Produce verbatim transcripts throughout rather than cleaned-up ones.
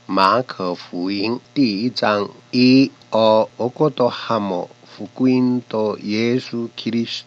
Maʻake Fuingi, 第一章. ʻI ʻo ʻOkoto Hamo, fukuinto Sīsū Kalaisi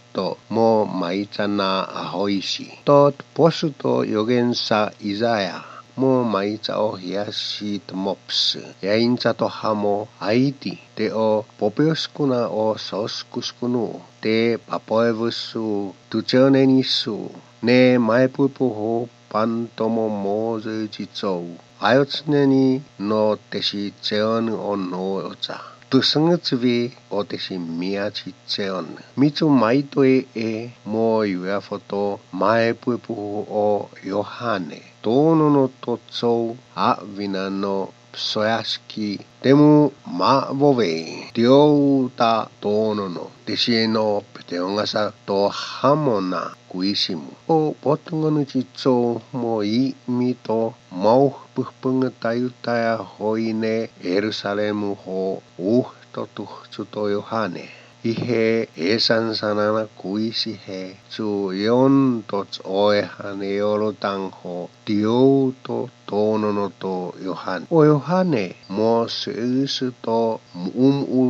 mo Maitana Ahoisi. To posu to ʻiogenisa ʻIsaia mo maita ʻo Hiasi Tamops. ʻE ʻAinita to Hamo, ʻAiti, te o popeuskuna ʻo soskuskunu, te papoevusu tu teoneni su, ne maepuepuhu pantomo mo zeucicou. ʻAiotineni no tesi teonu ʻo no ota. Tu sangativi ʻo tesi mia ti teonu. Mitu maito e e mo iuea foto maepuepuhu ʻo Iohane. Tōnono to tou ʻa vina no soeasiki temu ma vovei. Tiou ta tōnono. Tesi ʻe no peteongasa to Hamo na kuisimu. ʻO potungonu ti tou mo ʻi mito mau puhpunga taiutaia hoine ʻElusalemu ho uh to tuh tu to Iohane. ʻI he ʻe sansanana kuisi he tu ion to ʻoe hane ʻi ʻOlotanga ho tiou to tōnono to Iohane. ʻO Iohane mo Sīsū to muʻumuʻu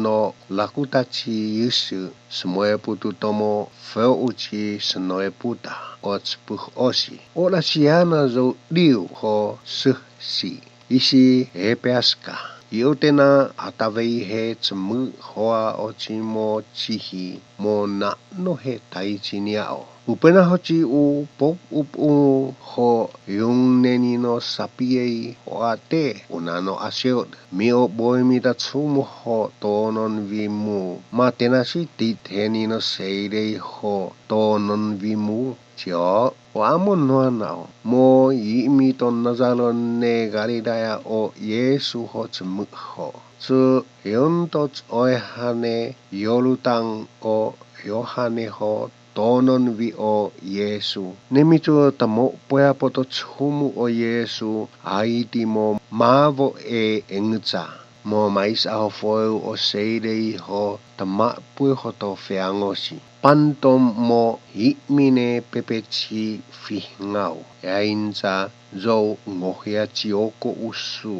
no lakutati iusu simoeputu tomo feuʻuti sinoeputa ʻo tipuh ʻosi. ʻO lasiana zouliu ho suhsi. ʻIsi ʻe peasika. ʻIo tena ʻatavei he temu hoa ʻo timo tihi mo na no he taitiniaʻo. Upena hoti u pop up u ho iuneni no sapiei ho ate unano asiot. Mi o boi mi ta tumu ho tōnon vimu. Ma tena si tit heni no seirei ho tōnon vimu. Tio, ʻo ʻamo noa nao, mo ʻi mito Nazalone Galilaia ʻo Sīsū ho temu ho. Tu ion to ʻoe hane ʻi ʻOlotanga ʻo Iohane ho tōnono vi ʻo Sīsū. Ne mitu ta mo pea poto tumu ʻo Sīsū ʻAiti mo mavo e ʻenguta. Mo maisa ho foeu ʻo seirei ho ta mapue ho to feangosi. Panto mo himine pepeti fihingau. ʻE ʻAinita zouʻi ngohia tioko usu.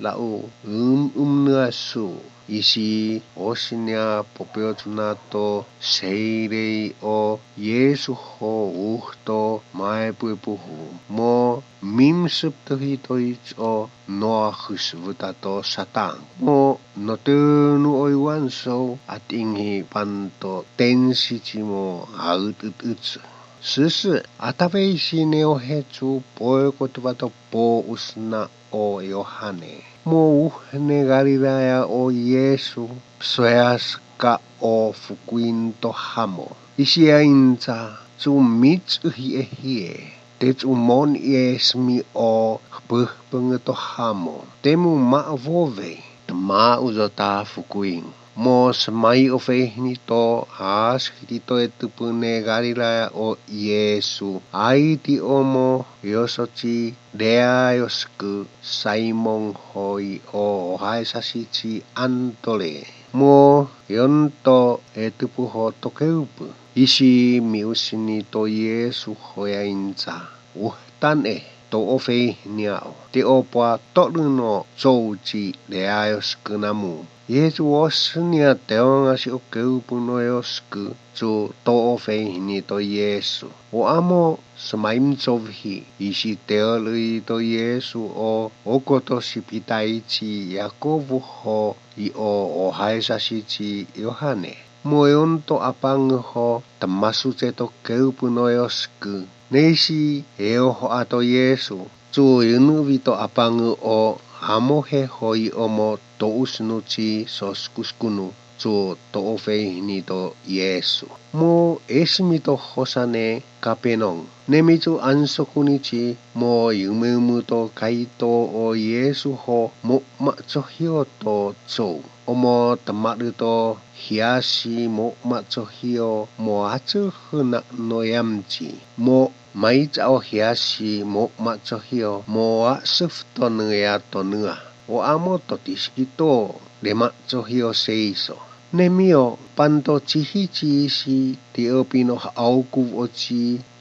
Lau um um nua su. ʻIsi ʻosinia popeotuna to seirei ʻo Sīsū ho uhto maepuepuhu. Mo mim septohi to ito noa husuvuta to Satang. Mo no tunu ʻo Ioansou ʻatingi panto tensiti mo autututsu. Sīsū, ʻatavei sine ʻo he tu poe ko tuvato po usna ʻo Iohane. Mo uhne Galilaia ʻo Sīsū, soeas ka ʻo fukuin to Hamo. ʻIsi ʻAinita, tu mitsu hie hie. Te tu mon ies mi ʻo puhpunga to Hamo. Temu ma vovei, ta ma uzo ta fukuin. Mo samai ʻo feihini to ʻaskiti to e tupu ne Galilaia ʻo Sīsū. ʻAiti ʻo mo Iosoti Lea Iosku Saimon hoi ʻo ʻohae sasiti Anitole. Mo ionto e tupu ho tokeupu. ʻIsi mi usini to Sīsū ho ʻAinita. Uhtane, to ʻo feihini aʻo. Te ʻo poa tolu no zouti Lea Iosku namu. Sīsū ʻosinia teonga si ʻo keupu no Iosku tu to ʻo feihini to Sīsū. ʻO ʻamo samaim sovihi ʻisi teolui to Sīsū ʻo ʻokoto sipitaiti Iakovu ho ʻi ʻo ʻohae sasiti Iohane. Mo ionto ʻapangu ho ta masu te to keupu no Iosku. Neisi e oho ato Sīsū. Tu iunu vi to ʻapangu ʻo ʻamo he hoi ʻo mo to usunuti soskuskunu. Tu to ʻo feihini to Sīsū. Mo ʻesimi to hosane Kapenong. Ne mitu ʻansokuniti mo iumuimu to kaito ʻo Sīsū ho mo matohio to tou. ʻO mo tamalu to hiasi mo matohio mo atu huna no iamti. Mo maita ʻo hiasi mo matohio mo a suftonua tonua. ʻO ʻamo to tisikito le matohio Seiso. Ne mio, panto tihiti isi tiʻopino haʻaukuvo ʻo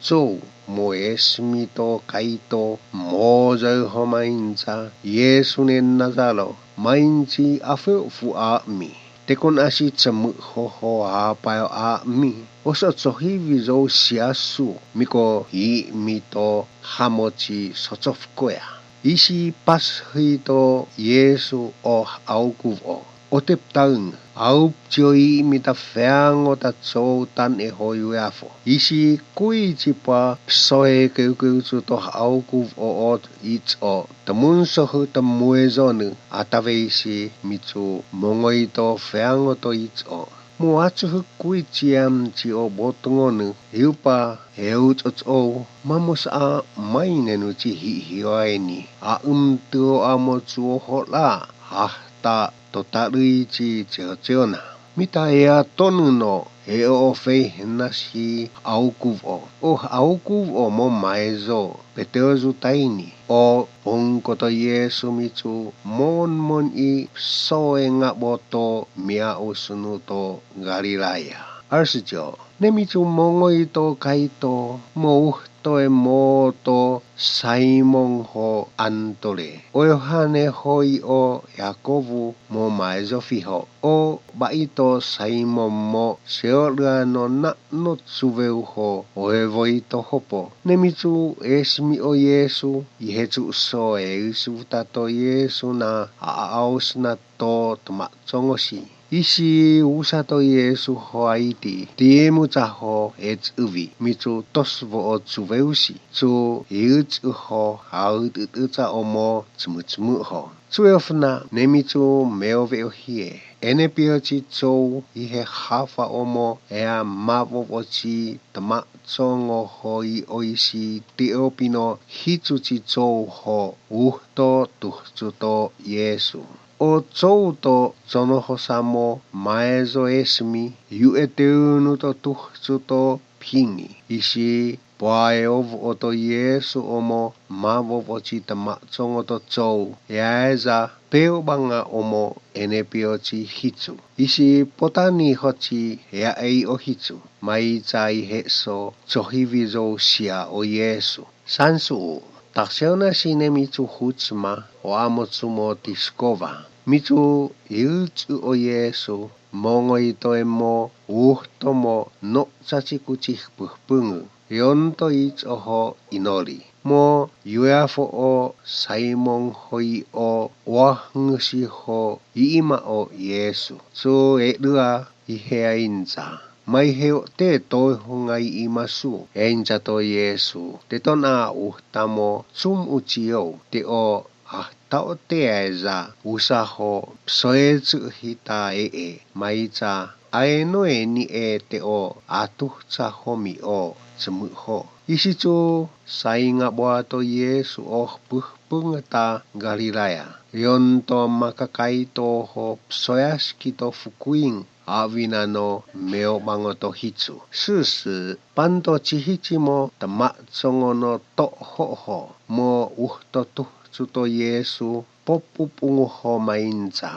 Tiu, mo ʻEsimi to Kaito, mo Zau Homainza, Iesu ne Nazalo, mainti afeo fu aʻmi. Te kon asi tsamu hoho a paio aʻmi, oso tohivi Zou Siasu, miko hi mito hamoti sotof koea. Isi pas hito Iesu ʻo haʻaukuvo. ʻO te ptaung, au ptio i mita feango ta tsou tan e hoi ueafo. Isi kui tipa psoe keukeu tu to haʻaukuvo ʻo ʻit ʻo tamun sohu ta muezonu a taveisi mitu mongoito feango to ʻit ʻo. Mo atu hu kui tiam ti ʻo botongonu, hiupa he u ʻit ʻo mamos a mai nenu ti hi hio aeni. A um tuo a mo tuo hola, a ta to taluiti teoteona. Mita ea tonu no, he ʻo fei henasi aukuvo. ʻO aukuvo mo maezo, pe teo zu taini. ʻO pong koto Iesu mitu, mon mon i soe nga boto mia usunu to Galilaia. Arsitio, ne mitu mongoito Kaito, mo uhto e moto Saimon ho Antole. ʻO Iohane hoi ʻo Iakovu mo maezo fiho. ʻO baito Saimon mo seolua no na no tuveu ho ʻo e voi to hopo. Ne mitu ʻEsimi ʻo Iesu, i he tu so e usu tato Iesu na a a aus na to tama tongosi. Isi usa to Iesu ho aiti, ti e muta ho e tuvi, mitu tosvo ʻo tuveusi, tu i utu ho a utututa ʻo mo tumutumu ho. Tueofna, ne mitu meo veʻohie. ʻEne pio ti tou i he hafa ʻo mo ea mavo oti tama tongo ho i ʻoisi tiʻopino hitu ti tou ho uhto tuhtuto Iesu. ʻO tou to tono ho samo maezo Esimi, iu e teunu to tuhtuto pingi. Isi poa e ovu ʻo to Iesu ʻo mo mavo oti tama tongo to tou, e aeza peo banga ʻo mo ʻene pio ti hitu. Isi potani hoti e a ei ʻo hitu, mai ta i he so tohivi Zou Sia ʻo Iesu. Sansu, taksiona si ne mitu hutsma ʻo amo tu mo tiskova. Mitu i utu ʻo Iesu, mongoito e mo uhto mo no tati kuti puhpungu. Ionto i toho inoli. Mo iueafo ʻo Saimon hoi ʻo oahngusi ho i ima ʻo Iesu. Tu e lua i he ainza. Mai he ʻo te toi hunga i ima su, e ainza to Iesu, te tona uhta mo tum uti ou, te ʻo a tao te aeza usa ho psoe tu hita e e, mai ta aeno e ni e te ʻo a tuhta ho mi ʻo temu ho. Isi tu sainga boa to Iesu ʻo puhpunga ta Galilaia. Ionto makakai to ho psoe aski to fukuing, a vina no meo bango to hitu. Susu, panto tihiti mo tama tongo no to hoho, mo uhto tuhtuto Iesu, popu pungu ho mainza.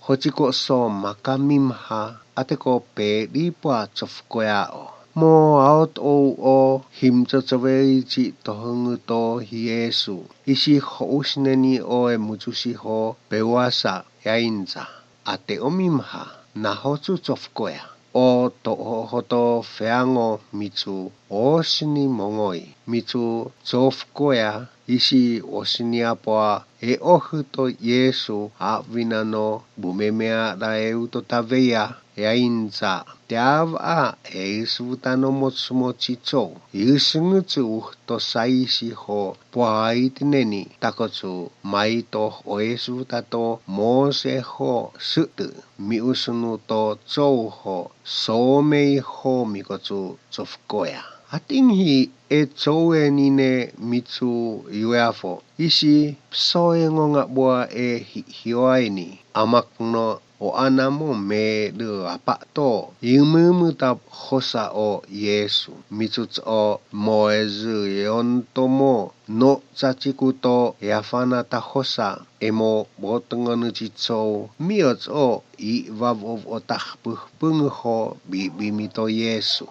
Hoti ko so makamimha, a te ko pe lipoa tofu koea ʻo. Mo aot ou ʻo him totovei ti tohungu to hi Iesu. Isi ho usineni ʻo e mutusi ho peuasa e ainza. A te ʻomi maha, na hotu tofu koea. ʻO to hoto feango mitu ʻosini mongoi. Mitu tofu koea, isi ʻosini apoa e ohu to Iesu a vina no bumemea da e uto taveia e ainza. Te ava a e isu tano motu motu tou. Iusungutu to saisi ho poa iti neni takotu mai to ʻo Iesu tato mo se ho sutu mi usunu to tou ho so mei ho mikotu tofu koea. Atingi hi e Joe ni ne mitu iueafo, isi psoe ngonga bua e hi hioaini, amakno o ana mo me de apato, imuimu ta hosa o Yesu, mitu o Moezu e onto mo no tatiku to e afana ta hosa, e mo botngonu ti Joe, mio o i vavov o tahpuh pungu ho bibimi to Yesu.